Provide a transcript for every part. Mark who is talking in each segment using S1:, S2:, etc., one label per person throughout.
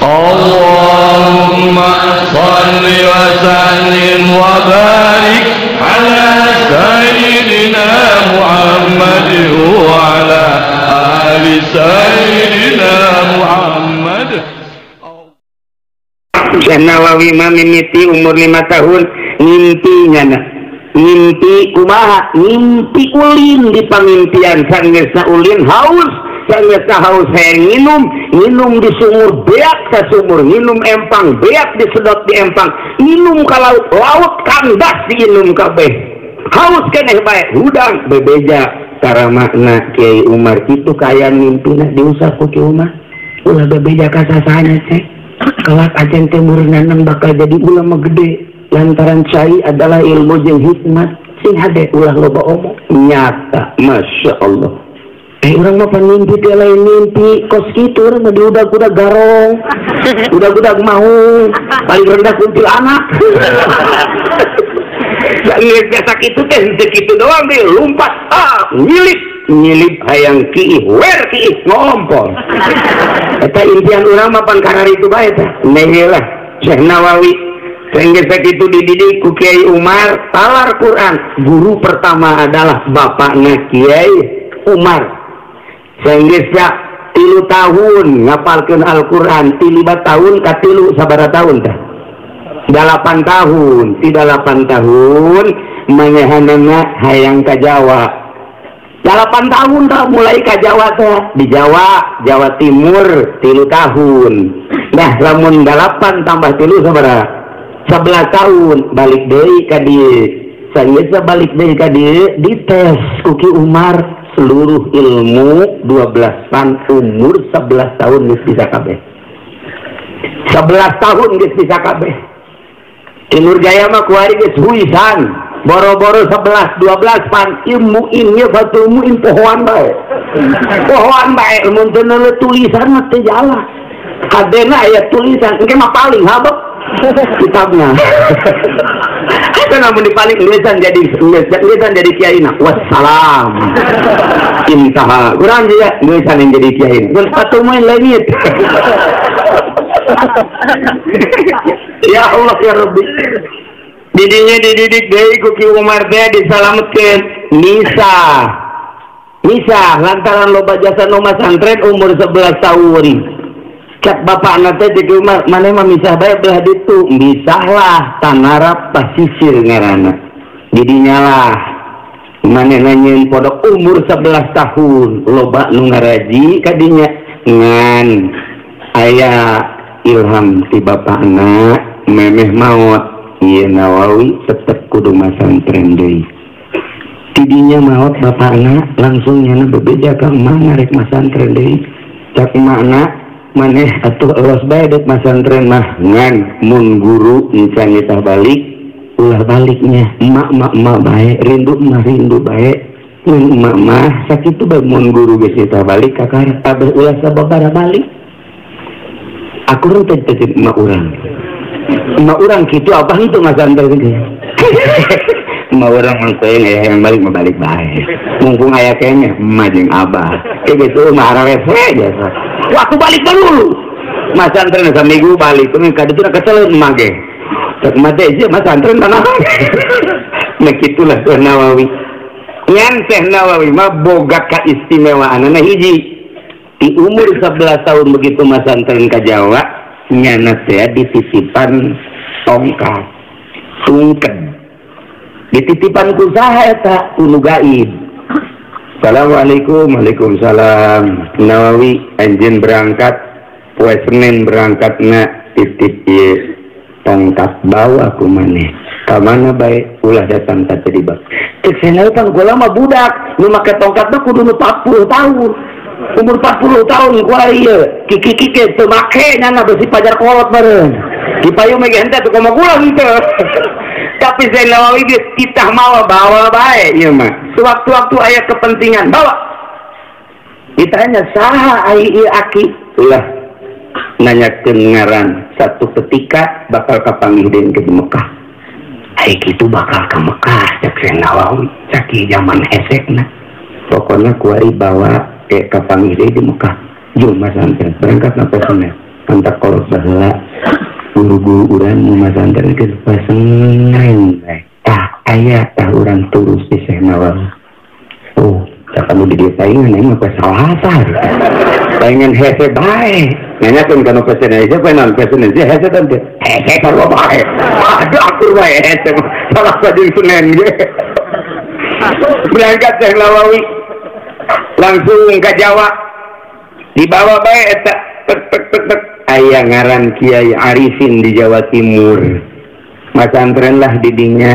S1: Allahumma shalli wa sallim wa barik ala sayyidina Muhammad wa ala ali sayyidina Muhammad.
S2: Syekh Nawawi mah mimiti umur 5 tahun ngimpinya na. Ngimpi kumaha? Ngimpi ulin di pamimpian sanggeusna ulin haus, sanggeusna haus hayang nginum, nginum di sumur beak ka sumur, nginum empang beak disedot di empang, nginum ka laut, laut kandas diinum kabeh. Haus keneh bae, hudang bebeja karamakna Kiai Umar kitu kaya ngimpina diusap ku Kiai Umar. Ulah bebeja ka sasahana cek. Kelak ajen teh muridna bakal jadi ulama gede. Lantaran cai adalah ilmu jeung hikmat sing hade ulah loba omong nyata masya Allah. Urang mah pan mimpi teh lain mimpi kos kitu urang mah diudag-udag garong udag-udag maung paling rendah kuntilanak. Geus biasa kitu teh henteu kitu doang deui lumpat nyilip nyilip hayang kiih wer kiih ngompol. Eta impian urang mah pan kararitu bae teh. Neh lah Syekh Nawawi sehingga sakitu dididik ku Kiai Umar talar Quran. Guru pertama adalah bapaknya Kiai Umar. Sehingga 3 tahun ngapalkeun Al-Quran, 5 tahun ka 3 sabaraha tahun teh? 8 tahun. Ti 8 tahun manyehanana hayang ka Jawa. 8 tahun dah mulai ka Jawa teh. Di Jawa, Jawa Timur 3 tahun. Nah, lamun 8 tambah 3 sabaraha? 11 tahun balik deui ka dieu. Saeunggeusna balik deui ka dieu dites ku Ki Umar seluruh ilmu 12 pan umur 11 tahun geus bisa kabeh. 11 tahun geus bisa kabeh. Timur Jaya mah kuari geus huisan. Boro-boro 11 12 pan ilmu ini Fathul Muin pohoan bae. Pohoan bae mun teu neuleuh tulisan mah teu jalan. Kadena aya tulisan engke mah paling habek kitabnya. Kan namun dipaling ngeusan jadi ngeusan jadi kiai na. Wassalam. Intaha. Kurang juga ngeusan yang jadi kiai. Mun Fathul Muin leungit. Ya Allah ya Rabbi. Didinya dididik deui ku Ki Umar teh disalametkeun Nisa. Nisa lantaran loba jasa nu masantren umur 11 tahun. Cak bapakna teh Ki Umar maneh mah misah bae belah ditu. Misahlah tanarap pasisir ngaranna. Didinya lah maneh nyieun pondok umur 11 tahun loba nu ngaraji kadinya ngan aya ilham ti bapakna memeh maot. Ieu Nawawi tetep kudu masantren deui. Tidinya maot bapakna langsung nyana bebeja ka emak ngarek masantren deui. Cak emakna maneh atuh elos bae dek masantren mah ngan mun guru encan nitah balik ulah baliknya emak emak emak bae rindu mah rindu bae mun emak mah sakitu bae mun guru geus nitah balik kakara abeh ulah sababaraha balik. Aku renteg teh emak urang. Emak urang kitu abah itu masantren teh. Emak urang mah teh yang balik mah balik bae. Mumpung aya keneh emak jeung abah. Ke geus mah ararese biasa. Waktu balik dulu. Masantren saminggu balik kuring ka ditu kesel emak ge. Cek emak teh ieu masantren tanah. Nah kitulah Syekh Nawawi. Ngan Syekh Nawawi mah boga kaistimewaanana hiji. Di umur 11 tahun begitu masantren ka Jawa, nyana teh dititipan tongkat sungken. Dititipan ku saha eta? Ku nu gaib. Assalamualaikum. Waalaikumsalam. Nawawi anjeun berangkat poe Senin berangkatna titip ieu tongkat bawa ku maneh. Ka mana bae ulah datang ka teu dibak. Cek Syekh pan gula mah budak, nu make tongkat mah kudu nu 40 tahun. Umur 40 tahun kuari ieu kiki-kiki teu make nyana besi pajar kolot bareng. Dipayu mah ge henteu teu komo kula henteu. Tapi Syekh Nawawi geus titah mawa bawa bae ieu mah. Sewaktu-waktu aya kepentingan bawa. Ditanya saha ai ieu aki? Ulah nanyakeun ngaran. Satu ketika bakal kapanggih deui ke Mekah. Ai kitu bakal ka Mekah cek Syekh Nawawi sakieu zaman hesekna. Pokona kuari bawa ke kapanggih deui di Mekah. Jum masantren berangkat na Senin. Mantak kolot baheula guru-guru urang nu masantren geus pasengan tah aya tah urang turus di Syekh Nawawi. Oh, tak kamu di dieu paingan aing mah salasa. Paingan hese bae. Nanyakeun kana pesen hese poe naon pesen hese hese teh. Hese sarua bae. Aduh akur bae hese salasa jeung Senin ge. Berangkat Syekh Nawawi langsung ke Jawa. Dibawa bae eta tek tek tek tek aya ngaran Kiai Arifin di Jawa Timur. Masantren lah didinya.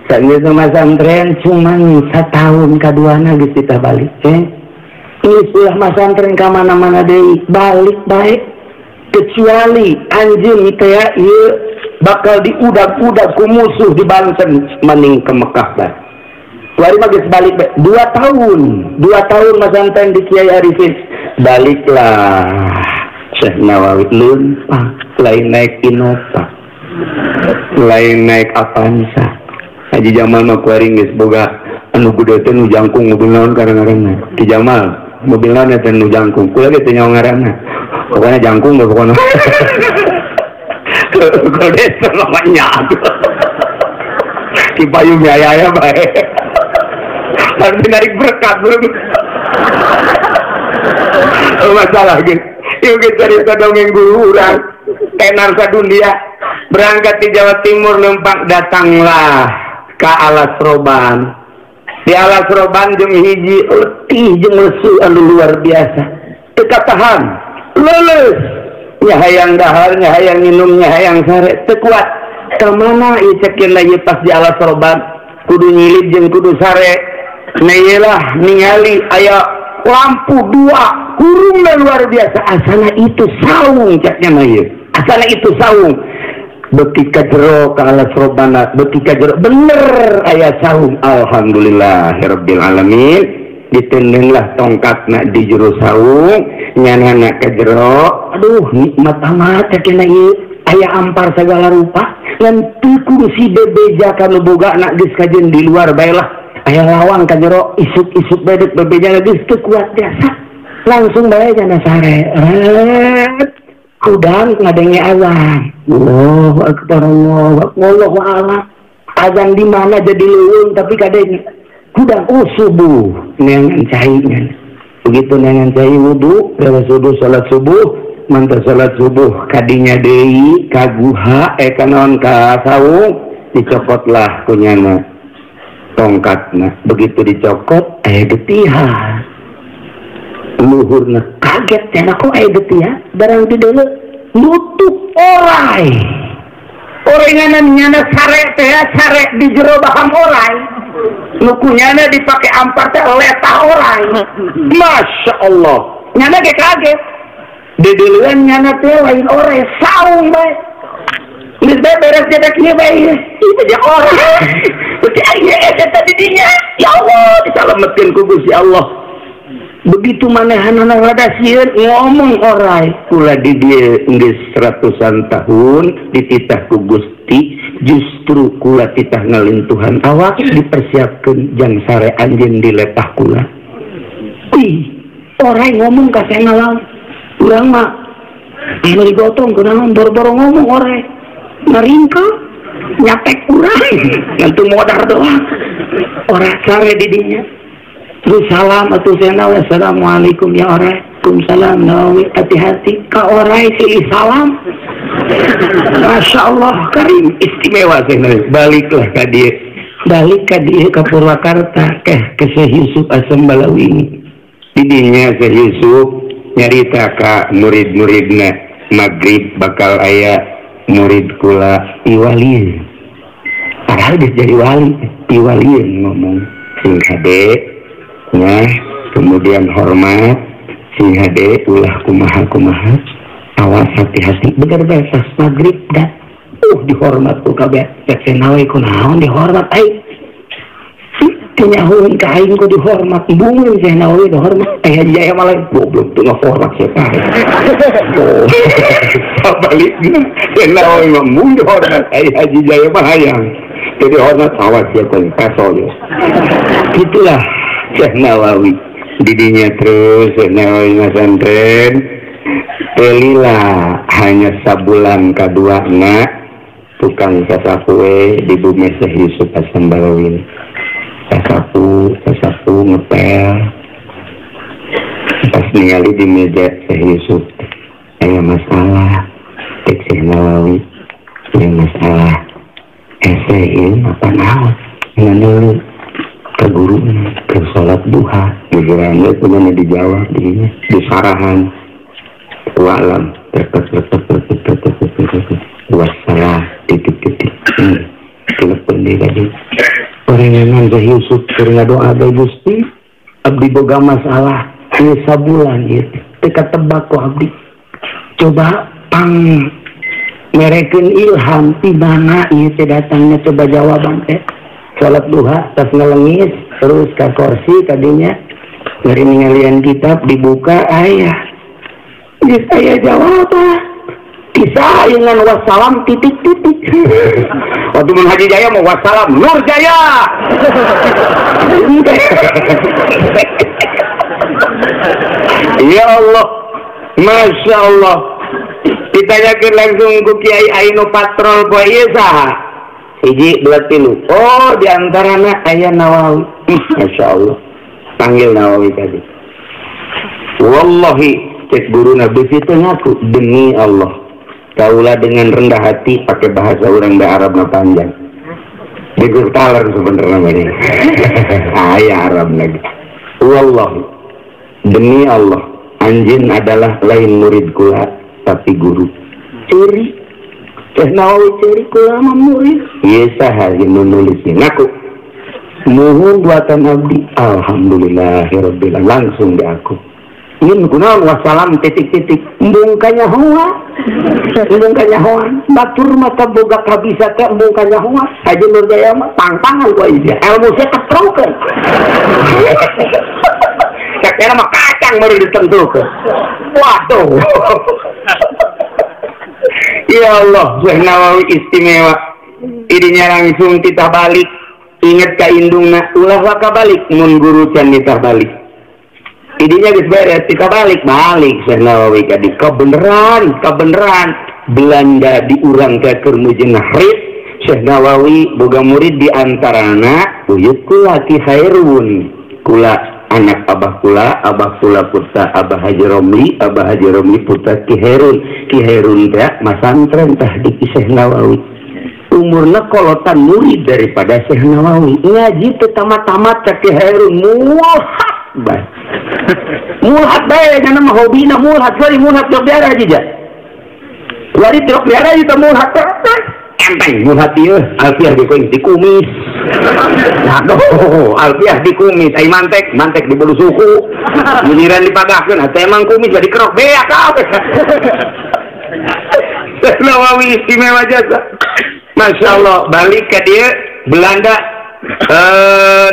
S2: Sageus masantren cuman satahun kaduana geus kita balik eh. Geus ulah masantren ka mana-mana deui, balik bae. Kecuali anjeun teh ieu bakal diudag-udag ku musuh di Banten mending ke Mekah bae. Kuari mah geus balik bae 2 tahun, 2 tahun masantren di Kiai Arifin. Baliklah Syekh Nawawi lumpah, lain naik Innova, lain naik Avanza. Haji Jamal mah kuari geus boga anu gede teh nu jangkung mobil naon karang-karangna. Ki Jamal mobil naon eta nu jangkung, kula ge teu nyaho ngaranna. Pokona jangkung mah pokona. Gede mah nya. Ki payung aya-aya bae. Harus narik berkat belum. Masalah gitu. Ieu ge carita dongeng guru urang tenar sadunia. Berangkat di Jawa Timur lempang datanglah ke Alas Roban. Di Alas Roban jeung hiji letih jeung lesu anu luar biasa. Teu katahan, leuleus. Nya hayang dahar, nya hayang minum, nya hayang sare, teu kuat. Ka mana ieu cekeun ieu pas di Alas Roban kudu nyilid jeung kudu sare. Nah ieu ningali aya lampu dua kurungna luar biasa. Asana itu saung ceknya mah ieu. Asana itu saung. Beuki ka jero ka Alas Robana, beuki ka jero bener aya saung. Alhamdulillahirabbil alamin. Ditendeunlah tongkatna di jero saung, nyanana ka jero. Aduh nikmat amat cekna ieu. Aya ampar segala rupa ngan teu kudu si bebeja ka nu bogana geus kajeun di luar bae lah. Aya lawang ka jero isuk-isuk bae deuk bebeja geus teu kuat biasa. Langsung bae jana sare. Kudang ngadenge azan. Allahu akbar, Allahu akbar, Allahu a'lam. Azan di mana jadi leuweung tapi kadenge kudang oh subuh neangan cai nya. Begitu neangan cai wudu, beres wudu salat subuh, mantap salat subuh kadinya deui ka guha ka naon ka saung dicokotlah kunyana tongkatna. Begitu dicokot aya getihan. Luhurna kaget ya kok aya getihan barang di deuleu nutup orai. Orai nganan nyana sare teh sare di jero baham orai. Nu kunyana dipake ampar teh letah orai. Masya Allah. Nyana ge kaget. Dedeuleuan nyana teh lain orai saung bae. Geus bae beres jadi kieu bae. Ieu teh orai. Berarti aya eta tadi dinya. Ya Allah disalametkeun ku Gusti Allah. Begitu manehanana rada sieun ngomong orai kula di dieu geus ratusan tahun dititah ku Gusti justru kula titah ngalintuhan awak dipersiapkeun jang sare anjeun di letah kula. Ih, orai ngomong ka saya ngalang. Urang mah anu digotong kunaon boro-boro ngomong orai. Ngaringkah nyapek urang ngantu modar doang. Orai sare di dinya. Terus salam atuh saya assalamualaikum ya orai. Waalaikumsalam Nawawi hati-hati ka orai silih salam. Masya Allah karim istimewa saya. Baliklah ka dieu. Balik ka dieu ka Purwakarta ke Syekh Yusuf Asam Balawi. Didinya Syekh Yusuf nyarita ka murid-muridna maghrib bakal aya murid kula iwalieun. Padahal geus jadi wali, iwalieun ngomong sing hade. Ya, kemudian hormat sing hade ulah kumaha-kumaha awas hati-hati bener bae pas maghrib dah dihormat ku kabeh cek nawe kunaon dihormat ai tinyahueun ka aing ku dihormat bungeun Syekh Nawawi dihormat eh Haji Jaya malah goblok teu ngahormat siapa oh balik Syekh Nawawi mah mun dihormat ai Haji Jaya mah hayang teu dihormat awas sia kun pasol itulah Syekh Nawawi didinya terus Syekh Nawawi masantren Telila hanya sabulan kaduana tukang sasapu di bumi Syekh Yusuf Hasan Balawin. Sasapu ngepel. Pas ningali di meja Syekh Yusuf aya masalah cek Syekh Nawawi aya masalah ese ieu apa naon ngan ke guru ke salat duha mikiran itu mana dijawab di disarahan walam tetep wassalam titik-titik telepon dia tadi orengan Syekh Yusuf keur ngadoa bae Gusti abdi boga masalah ieu sabulan ieu teu katebak ku abdi coba pang merekeun ilham ti mana ieu teh datangnya coba jawaban teh salat duha tas ngelengis terus ka kursi tadinya dari ningalian kitab dibuka aya geus aya jawaban kisah dengan wassalam titik-titik waktu mun Haji Jaya mau wassalam Nur Jaya ya Allah Masya Allah ditanyakeun langsung ku Kiai Ainu patrol poe ieu saha hiji dua tilu oh diantarana aya Nawawi Masya Allah panggil Nawawi tadi wallahi cek guruna beusi teh ngaku demi Allah kaulah dengan rendah hati pakai bahasa orang da Arab na panjang digertaler sebenarnya namanya aya Arab lagi wallahi demi Allah anjin adalah lain murid kula tapi guru curi Syekh Nawawi curi kula mah murid ieu saha nu nulis ngaku muhun buatan abdi alhamdulillahirabbil alamin langsung diaku ini kunaon wassalam titik-titik embung kanyahoa batur mata boga kabisa teh embung kanyahoa Haji Nur Jaya mah pangpangan ku ieu ilmu sia ketrokeun cek mah kacang baru ditentukeun waduh ya Allah Syekh Nawawi istimewa idinya langsung kita balik inget ka indungna ulah waka balik mun guru can nitah balik idinya geus beres kita balik Syekh Nawawi kadi kebeneran Belanda diurang ka keur Nahrid Syekh Nawawi boga murid di antarana uyut kula Ki Khairun kula anak abah kula putra Abah Haji Romli, Abah Haji Romli putra Ki Herun, Ki Herun teh masantren tah di Syekh Nawawi. Umurna kolotan murid daripada Syekh Nawawi. Ngaji teu tamat-tamat ka Ki Herun mulhat bae. Mulhat bae nya mah hobina mulhat, sorry mulhat teu biara aja ja. Wari teu biara ieu teh mulhat teh. Enteng mulhat ieu alfiah dikumis. Aduh, alfiah dikumis, ai mantek di bulu suku. Giliran dipagahkeun, atuh emang kumis bari dikerok beak kabeh. Syekh Nawawi istimewa jasa. Masya Allah, balik ke dia Belanda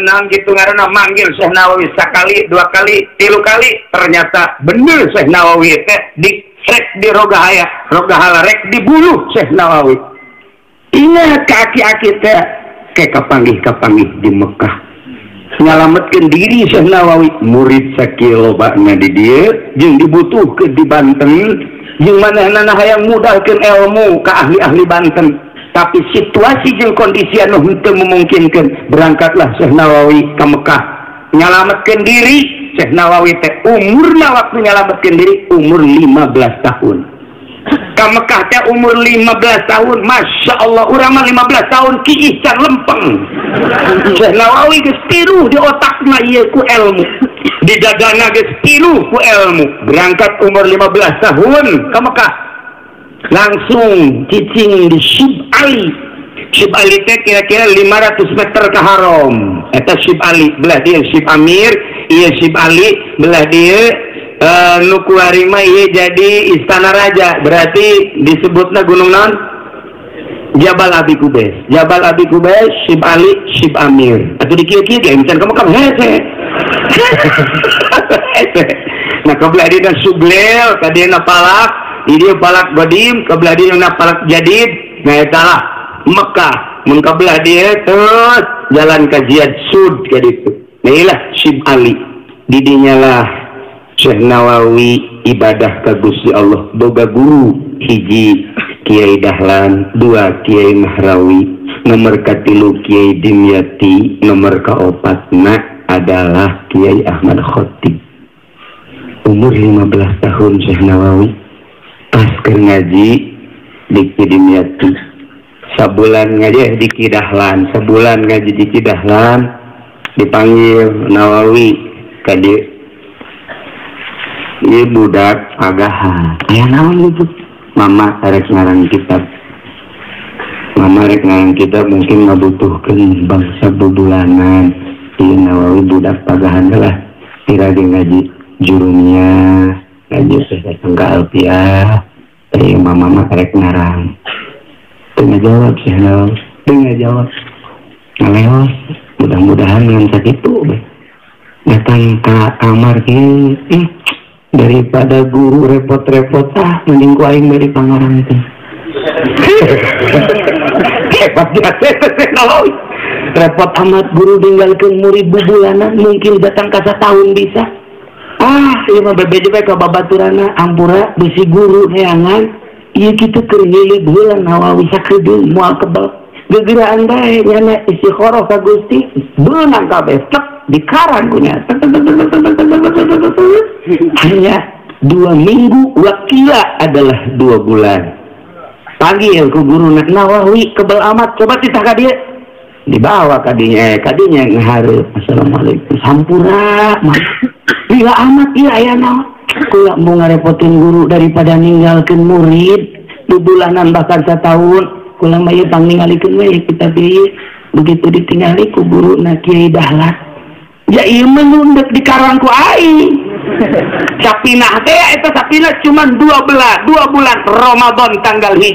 S2: nang gitu ngaranna manggil Syekh Nawawi sakali, dua kali, tilu kali, ternyata bener Syekh Nawawi teh di rek di rogahaya, rogahala rek dibunuh Syekh Nawawi. Ingat kaki-aki teh kayak kapanggih di Mekah nyalametkeun diri Syekh Nawawi murid sakieu lobana di dieu jeung dibutuhkeun di Banten jeung manehna hayang mudahkeun ilmu ka ahli-ahli Banten tapi situasi jeung kondisi anu henteu memungkinkeun berangkatlah Syekh Nawawi ka Mekah nyalametkeun diri Syekh Nawawi teh umurna waktu nyalametkeun diri umur 15 tahun ka Mekah teh umur 15 tahun Masya Allah urang mah 15 tahun kiih can lempeng Syekh Nawawi geus tiru di otakna ieu ku ilmu di dadana geus tiru ku ilmu berangkat umur 15 tahun ka Mekah langsung cicing di Syib Ali. Syib Ali teh kira-kira 500 meter ke Haram eta Syib Ali belah dieu Syib Amir ieu Syib Ali belah dieu nu kuari mah ieu jadi istana raja berarti disebutna gunung naon Jabal Abi Kubais. Jabal Abi Kubais Syib Ali Syib Amir atuh di kieu-kieu ge can ka Mekah hese nah kebelah dieu na Sublel ka dieu na Palak di dieu Palak Qadim kebelah dieu na Palak Jadid nah eta lah Mekah mun kabelah dieu terus jalan ka Ziyad Sud ka ditu nah ieu lah Syib Ali di dinya lah Syekh Nawawi ibadah ka Gusti Allah boga guru hiji Kiai Dahlan, dua Kiai Mahrawi, nomor katilu Kiai Dimyati, nomor kaopatna adalah Kiai Ahmad Khatib. Umur 15 tahun Syekh Nawawi pas keur ngaji di Kiai Dimyati. Sabulan ngaji di Kiai Dahlan, sabulan ngaji di Kiai Dahlan dipanggil Nawawi ka dieu. Ieu budak pagahan. Aya naon ieu? Mama rek ngarang kitab. Mama rek ngarang kitab mungkin ngabutuhkeun bangsa bubulanan. Ieu Nawawi budak pagahan lah. Tira ge ngaji jurumnya, ngaji datang ka Alfiah. Ieu mama mah rek ngarang. Teu ngajawab sih Nawawi. Teu ngajawab. Ngaleos, mudah-mudahan ngan sakitu we. Datang ka kamar kieu, daripada guru repot-repot ah mending ku aing bari pangarang teh. Hebat jasa Nawawi. Repot amat guru ninggalkeun murid bubulanan mungkin datang ka satahun bisa. Ah, ieu mah bebeje bae ka babaturana ampura bisi guru neangan ieu kitu keur nyilib heula Nawawi sakedeung moal kebel. Gegeraan bae nyana istikharah ka Gusti beunang kabeh tek dikarang punya. Hanya 2 minggu wakila adalah 2 bulan. Panggil ku guru Nawawi kebel amat coba titah ka dieu. Dibawa kadinya, kadinya ngahareup. Assalamualaikum. Sampura mah. Lila amat ieu aya naon. Kula mau ngarepotin guru daripada ninggalkeun murid bubulanan bahkan satahun. Kula mah ieu pangningalikeun we kitab ieu. Begitu ditingali ku guru na Kiai Dahlan. Ya ieu mah nu deuk dikarang ku aing. Sapinah teh eta sapinah cuman 2 bulan Ramadan tanggal 1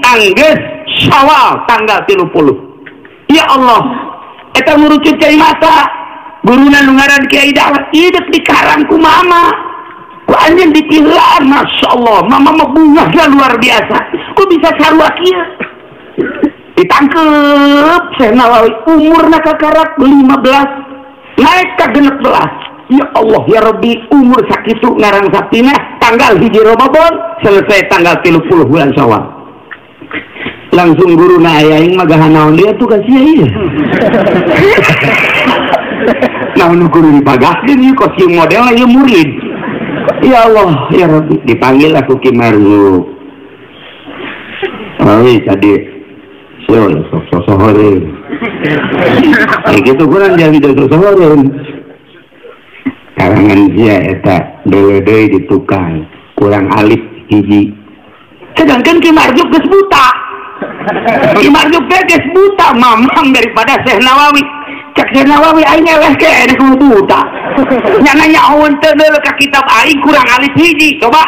S2: anggeus Syawal tanggal 30. Ya Allah, eta ngurucut cai mata. Guruna nu ngaran Kiai Dahlan ieu deuk dikarang ku mama. Ku anjeun dipiheulaan, masyaallah, mama mah bungahna luar biasa. Ku bisa sarua kieu. Ditangkep Syekh Nawawi umurna kakarak 15 naik ka 16. Ya Allah ya Rabbi, umur sakitu ngarang sapinah tanggal 1 Ramadan selesai tanggal 30 bulan Syawal. Langsung guru na aing mah gahan naon dia tuh kasih ieu. Naon guru dipagahkeun ieu kos ieu modelna ieu murid. Ya Allah ya Rabbi, dipanggil aku Ki Marzuq. Oh tadi so sok sohoreun. Kayak gitu kurang jadi sok sohoreun. Karangan sia eta dewe deui di tukang kurang alif hiji. Sedangkan Ki Marzuq geus buta. Ki Marzuq teh geus buta mamang daripada Syekh Nawawi. Cek Syekh Nawawi aing eleh keneh kudu buta. Nya nyahoeun teu deuleu ka kitab aing kurang alif hiji. Coba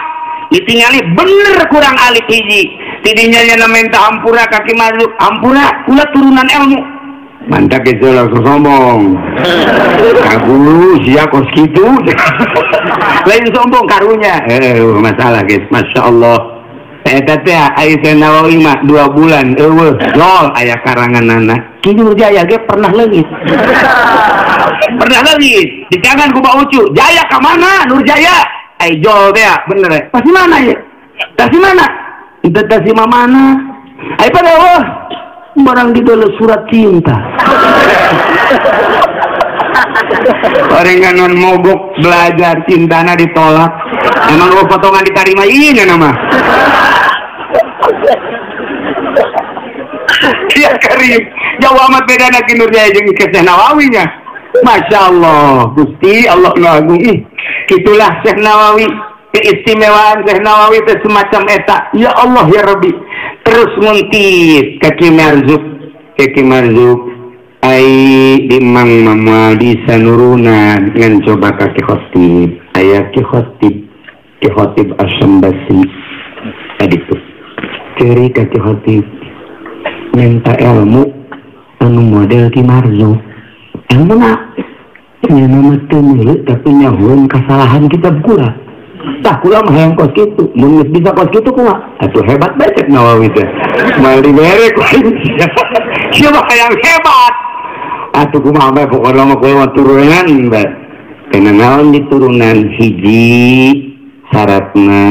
S2: ditingali bener kurang alif hiji. Tidinya nya minta hampura ka Ki Marzuq, hampura kula turunan ilmu. Mantap itu langsung sombong. Aku sia kos kitu. Lain sombong karunya. Masalah guys, masya Allah. Eta teh aya Syekh Nawawi mah 2 bulan eueuh jol aya karanganana. Ki Nurjaya ge pernah leungit. Pernah leungit. Di tangan ku Pak Ucu. Jaya ka mana Nurjaya? Ai jol teh bener. Pasti mana ya? Tasi mana? Itu tasi mana? Ai pada eueuh barang dibeli surat cinta. Orang non mogok belajar cintana ditolak. Emang lo potongan diterima ini nama. Ya karim, jauh amat beda nak Nurjaya jeung Syekh Nawawinya. Masya Allah, Gusti Allah nu agung. Ih, itulah Syekh Nawawi. Keistimewaan Syekh Nawawi itu semacam eta. Ya Allah ya Rabbi. Terus nguntit ka Ki Marzuq, ka Ki Marzuq ai di Mang Mama di sanurunan ngan coba ka Ki Khotib. Aya Ki Khotib, Ki Khotib Asy-Syambasi. Tadi tuh. Ceri ka Ki Khotib minta ilmu anu model Ki Marzuq. Ilmu na nya mah teu milu tapi nyahoeun kasalahan kitab kula. Tah kula mah hayang kos kitu, mun geus bisa kos kitu kumaha? Atuh hebat bae cek Nawawi teh. Moal dibere ku aing. Sia mah hayang hebat. Atuh kumaha bae pokona mah kula mah turunan bae. Kana naon diturunan hiji syaratna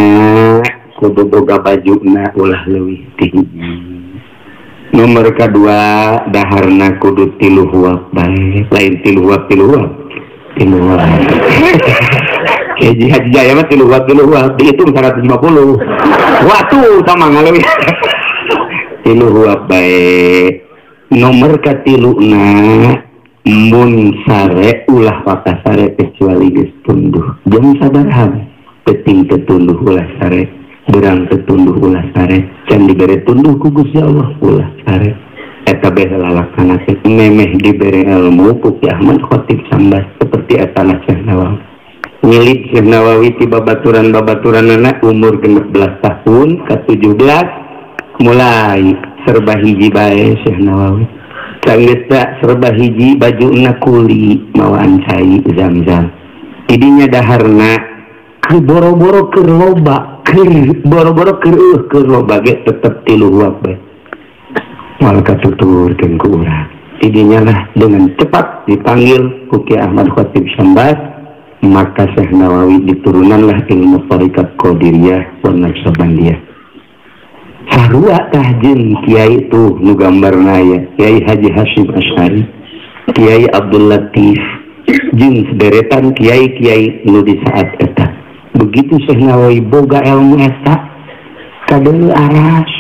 S2: kudu boga bajuna ulah leuwih ti hiji. Nomor kedua daharna kudu tilu huap bae, lain tilu huap tilu huap. Tilu huap. Haji Haji Jaya mah tilu huap dihitung 150. Waktu sama ngaleuwih. Tilu huap bae. Nomor katiluna mun sare ulah pakasare kecuali geus tunduh. Jeung sabaraha penting tetunduh ulah sare, berang tetunduh ulah sare, can dibere tunduh ku Gusti Allah ulah sare. Eta bae lalakana teh memeh dibere ilmu ku Ki Ahmad Khatib Sambas seperti eta Syekh Nawawi. Ngilid Syekh Nawawi ti babaturan-babaturanana umur 16 tahun ka 17 mulai serba hiji bae Syekh Nawawi. Sanggeus serba hiji bajuna kuli mawaan cai zam-zam. Idinya daharna keur boro-boro keur loba, keur boro-boro keur keur loba ge tetep tilu huap bae. Moal katuturkeun ku urang. Idinya lah dengan cepat dipanggil ku Ki Ahmad Khatib Sambas, maka Syekh Nawawi diturunanlah ilmu thariqat Qadiriyah wa Naqsyabandiyah. Sarua tah jeung kiai tuh nu gambarna aya Kiai Haji Hasyim Asy'ari, Kiai Abdul Latif, jeung sederetan kiai-kiai nu di saat eta. Begitu Syekh Nawawi boga ilmu eta kadeuleu aras,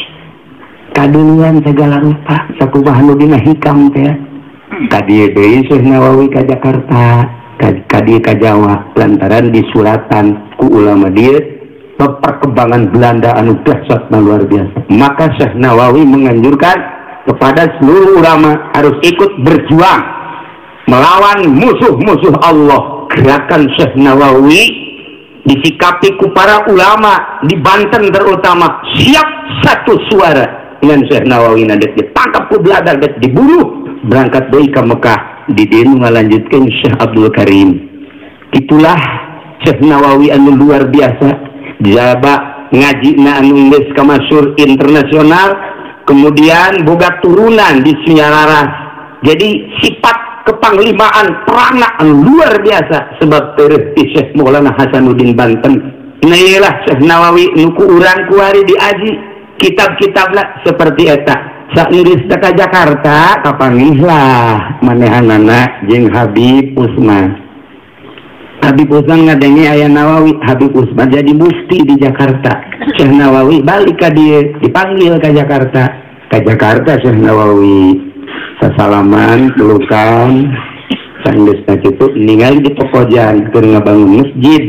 S2: kaduluan segala rupa sakumaha nu dina hikam teh. Ka dieu deui Syekh Nawawi ka Jakarta, ka dieu ka Jawa lantaran disuratan ku ulama dieu perkembangan Belanda anu dahsyat luar biasa. Maka Syekh Nawawi menganjurkan kepada seluruh ulama harus ikut berjuang melawan musuh-musuh Allah. Gerakan Syekh Nawawi disikapi ku para ulama di Banten terutama siap satu suara dengan Syekh Nawawi. Nadek ditangkap ku Belanda, dek dibunuh, berangkat deui ka Mekah. Di dieu ngalanjutkeun Syekh Abdul Karim. Itulah Syekh Nawawi anu luar biasa. Jaba ngaji na anu geus kamasyhur internasional, kemudian boga turunan di Sunyararas. Jadi sifat kepanglimaan peranak anu luar biasa sebab tereuh ti Syekh Maulana Hasanuddin Banten. Nah ieulah Syekh Nawawi nu ku urang kuari diaji kitab-kitabna seperti eta. Saenggeus ka Jakarta kapanggihlah manehanana jeung Habib Usman. Habib Usman ngadenge aya Nawawi, Habib Usman jadi mufti di Jakarta. Syekh Nawawi balik ka dieu, dipanggil ka Jakarta. Ka Jakarta Syekh Nawawi sasalaman, pelukan, sanggeusna kitu ningali di Pakojan keur ngabangun masjid.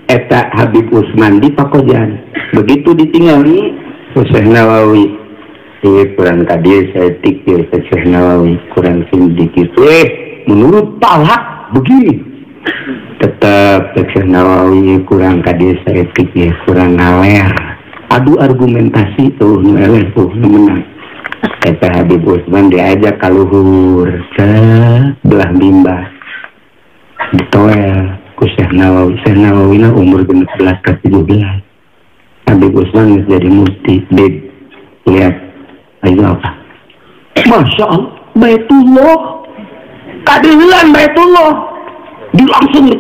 S2: Eta Habib Usman di Pakojan. Begitu ditingali Syekh Nawawi, ieu kurang ka dieu saeutik ieu Syekh Nawawi, kurang sedikit. Menurut talak begini. Tetap Syekh Nawawi kurang ka dieu saeutik ya, kurang ngaler. Adu argumentasi tuh nu eleh tuh nu menang. Eta Habib Usman diajak ka luhur ke belah mimbar. Ditoel ku Syekh Nawawi. Syekh Nawawi na umur 16 ke 17. Habib Usman geus jadi mufti. Bib, lihat ayo apa? Masya Allah, Baitullah. Kadeulan Baitullah. Di langsung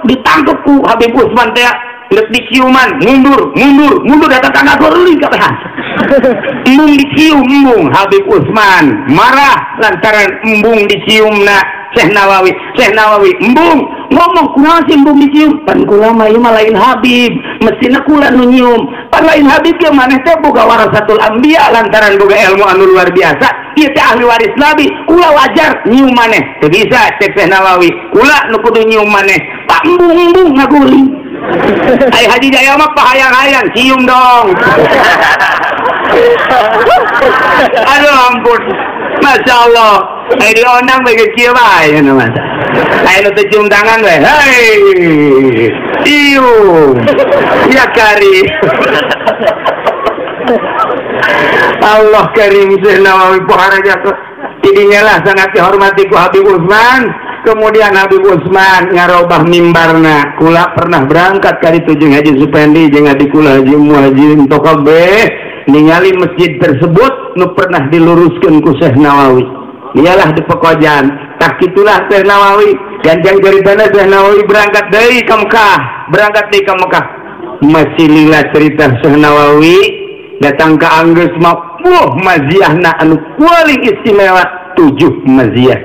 S2: ditangkap ku Habib Usman teh rek diciuman, mundur datang ka ngagoreling kabehan. Embung dicium embung Habib Usman marah lantaran embung diciumna Syekh Nawawi. Syekh Nawawi embung ngomong kunaon sih embung dicium? Pan kula mah ieu mah lain Habib, mestina kula nu nyium. Pan lain Habib ge maneh teh boga warasatul anbiya lantaran boga ilmu anu luar biasa. Ieu teh ahli waris Nabi, kula wajar nyium maneh. Teu bisa cek Syekh Nawawi, kula nu kudu nyium maneh. Pak embung-embung ngaguling. Ai Haji Jaya mah pahayang-hayang cium dong. Aduh ampun. Masya Allah. Ai diondang bae kieu bae nya masa. Ai nu teu cium tangan we. Hei. Cium. Ya kari. Allah karim Syekh Nawawi pohara jatuh. Tidinya lah sangat dihormati ku Habib Usman. Kemudian Habib Usman ngarobah mimbarna. Kula pernah berangkat kali itu jeung Haji Supendi jeung adik kula Haji Muhajirin Tokabeh ningali masjid tersebut nu pernah diluruskeun ku Syekh Nawawi. Dialah di Pekojan. Tak kitulah Syekh Nawawi. Ganjang ceritana Syekh Nawawi berangkat deui ka Mekah, berangkat deui ka Mekah. Masih lila cerita Syekh Nawawi datang ke anggeus mah, wah maziahna anu paling istimewa 7 maziah.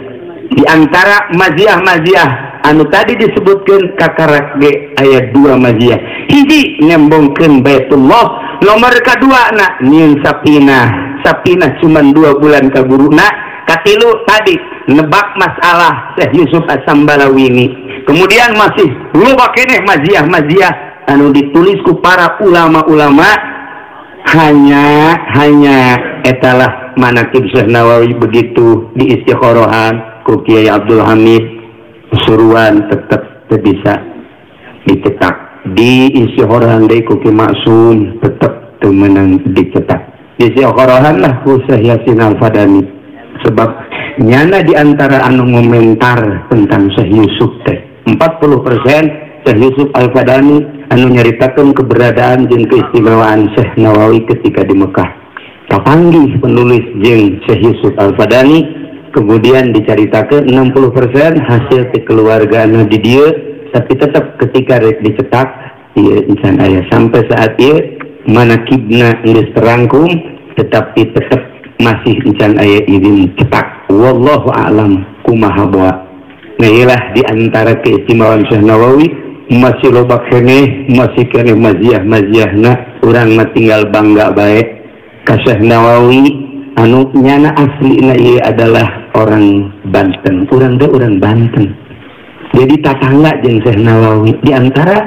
S2: Di antara maziah-maziah anu tadi disebutkan kakarak ge aya 2 maziah. Hiji nembongkeun Baitullah, nomor kadua na nyieun sapinah. Sapinah cuman 2 bulan ka guruna. Katilu tadi nebak masalah Syekh Yusuf As-Sambalawini. Kemudian masih loba keneh maziah-maziah anu ditulis ku para ulama-ulama. Hanya etalah manakib Syekh Nawawi begitu di istikhorohan ku Kiai Abdul Hamid Suruan tetap bisa dicetak. Di istikhorohan deui ku Ki Maksum tetap teu meunang dicetak. Di istikhorohan lah ku Syekh Yasin Al-Fadani. Sebab nyana di antara anu ngomentar tentang Syekh Yusuf teh 40% Syekh Yusuf Al-Fadani anu nyaritakeun keberadaan jeung keistimewaan Syekh Nawawi ketika di Mekah. Kapanggih penulis jeung Syekh Yusuf Al-Fadani, kemudian dicaritakeun 60% hasil kekeluargaan di dieu, tapi tetap ketika rek dicetak ieu insan aya sampai saat ieu manakibna geus terangkum, tetapi tetap masih encan aya izin cetak. Wallahu a'lam kumaha boa. Nah iyalah di antara keistimewaan Syekh Nawawi masih loba keneh, masih keneh maziah-maziahna urang mah tinggal bangga bae ka Syekh Nawawi anu nyana aslina ieu adalah orang Banten. Urang teh urang Banten. Jadi tatangga jeung Syekh Nawawi. Di antara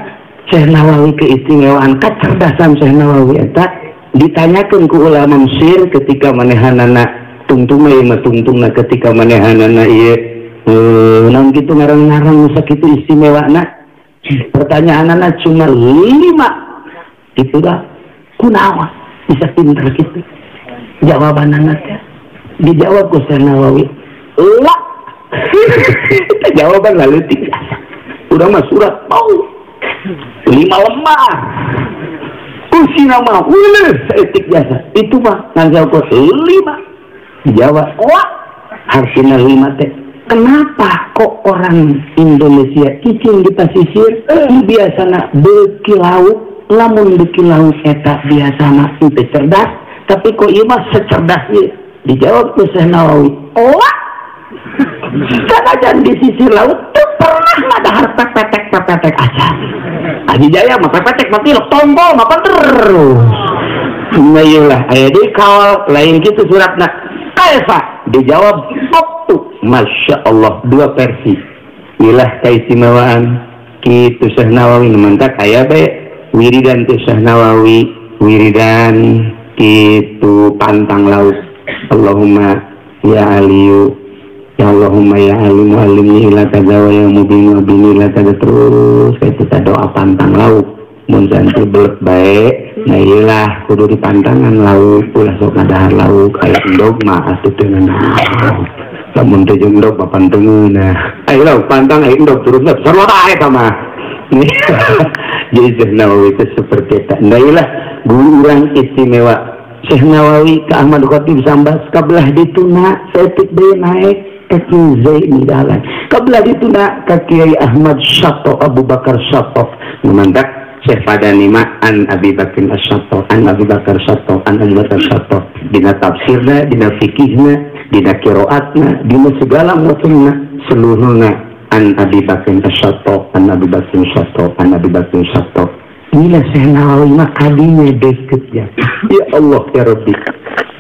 S2: Syekh Nawawi keistimewaan kecerdasan Syekh Nawawi eta ditanyakan ku ulama Mesir ketika manehanana tungtungna ieu mah tungtungna ketika manehanana ieu naon kitu ngarang-ngarang sakitu istimewana, pertanyaanana cuma 5 kitu dah kunaon bisa pinter kitu, jawabanana teh dijawab ku Syekh Nawawi la. Jawaban leutik urang mah surat mau 5 lembar kursi nama uleh seetik jasa itu mah ngajawab 5 dijawab wah harusnya 5 teh. Kenapa kok orang Indonesia cicing di pasisir biasana beuki laut, lamun beuki laut eta biasana teu cerdas, tapi kok ieu mah secerdas ieu? Dijawab ku Syekh Nawawi wah sanajan di sisi laut teu pernah ngadahar pepetek-pepetek acan. Aji Jaya mah pepetek mah tilok tombol mah terus. Nah iyalah aya deui kaol lain kitu suratna. Kaifa? Dijawab waktu. Masya Allah 2 versi. Ilah keistimewaan kitu Syekh Nawawi mantak aya bae wiridan teh Syekh Nawawi, wiridan kitu pantang laut. Allahumma ya Aliyu ya Allahumma ya Alimu alimni ila kaza wa ya mubinu abini ila kaza, terus kita doa pantang laut mun santi belet bae. Nah iyalah kudu dipantangan laut ulah sok ngadahar laut aya endog mah atuh teu ngeunah lamun teu jeung endog mah teu ngeunah ayo lauk pantang aya endog turunna sarua bae eta mah. Jadi Syekh Nawawi itu seperti eta. Nah iyalah guru urang istimewa Syekh Nawawi ka Ahmad Khatib Sambas kabelah dituna saeutik deui naek ka Kiai Zaini Dahlan, kabelah dituna ka Kiai Ahmad Syatto Abu Bakar Syatto. Mantak Syekh Fadani ma an Abi Bakr As-Syatto, an Abi Bakar Syatto, an Abi Bakar Syatto. Dina tafsirna, dina fikihna, dina qiraatna, dina segala macamna seluruhna an Abi Bakr As-Syatto, an Abi Bakr Syatto, an Abi Bakr Syatto. Inilah Syekh Nawawi mah kadinya deket ya. Ya Allah ya Rabbi.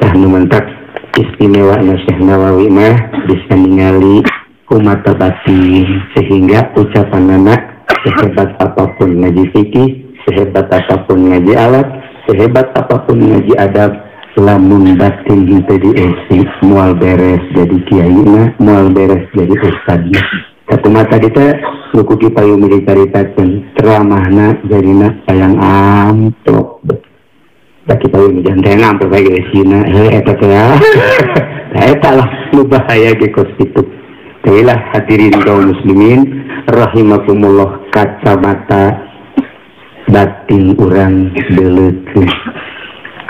S2: Tah nu mantak istimewa Syekh Nawawi mah bisa ningali ku mata batin sehingga ucapanana sehebat apapun ngaji fikih, sehebat apapun ngaji alat, sehebat apapun ngaji adab, lamun batin henteu diisi moal beres jadi kiaina, moal beres jadi ustadna. Sakumaha tadi teh nu ku Ki Payumi dicaritakeun ceramahna jadina hayang amplop. Da Ki Payumi jangan teh amplop bae geusina heuh eta teh. Nah eta lah nu bahaya ge kos kitu. Inilah hadirin kaum muslimin rahimakumullah, kacamata batin urang deuleukeun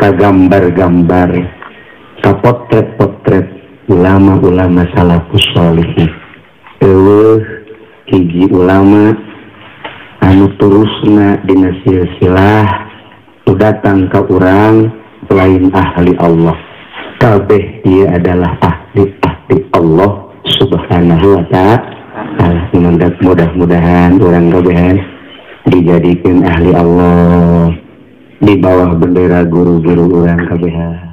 S2: ka gambar-gambar, ka potret-potret ulama-ulama salafus sholihin. Eueuh Hiji ulama anu terusna dina silsilah nu datang ka urang lain ahli Allah. Kabeh ieu adalah ahli-ahli Allah Subhanahu wa ta'ala. Mudah-mudahan urang kabehan dijadikan ahli Allah di bawah bendera guru-guru urang kabehan.